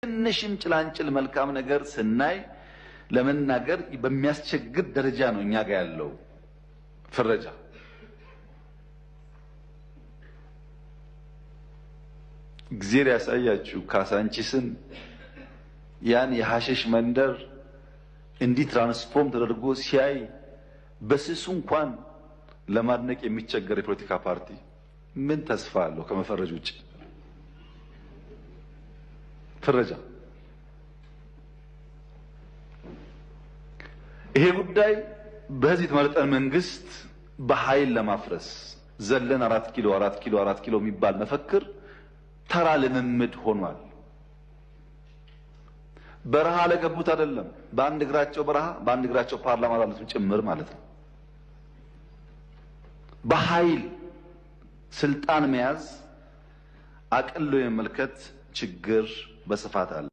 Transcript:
ትንሽም ጭላንጭል መልካም ነገር ስናይ ለመናገር በሚያስቸግር ደረጃ ነው እኛ ጋር ያለው ፍረጃ። እግዜር ያሳያችሁ ካሳንቺስን ያን የሐሸሽ መንደር እንዲህ transform ተደርጎ ሲያይ በስሱ እንኳን ለማድነቅ የሚቸገር የፖለቲካ ፓርቲ ምን ተስፋ አለው ከመፈረጅ ውጭ? ፍረጃ። ይሄ ጉዳይ በህዝብ የተመረጠን መንግስት በኃይል ለማፍረስ ዘለን 4 ኪሎ፣ 4 ኪሎ፣ 4 ኪሎ የሚባል መፈክር ተራ ልምምድ ሆኗል። በረሃ ለገቡት አይደለም፣ በአንድ እግራቸው በረሃ በአንድ እግራቸው ፓርላማ ላሉትም ጭምር ማለት ነው። በኃይል ስልጣን መያዝ አቅሎ የመመልከት ችግር በስፋት አለ።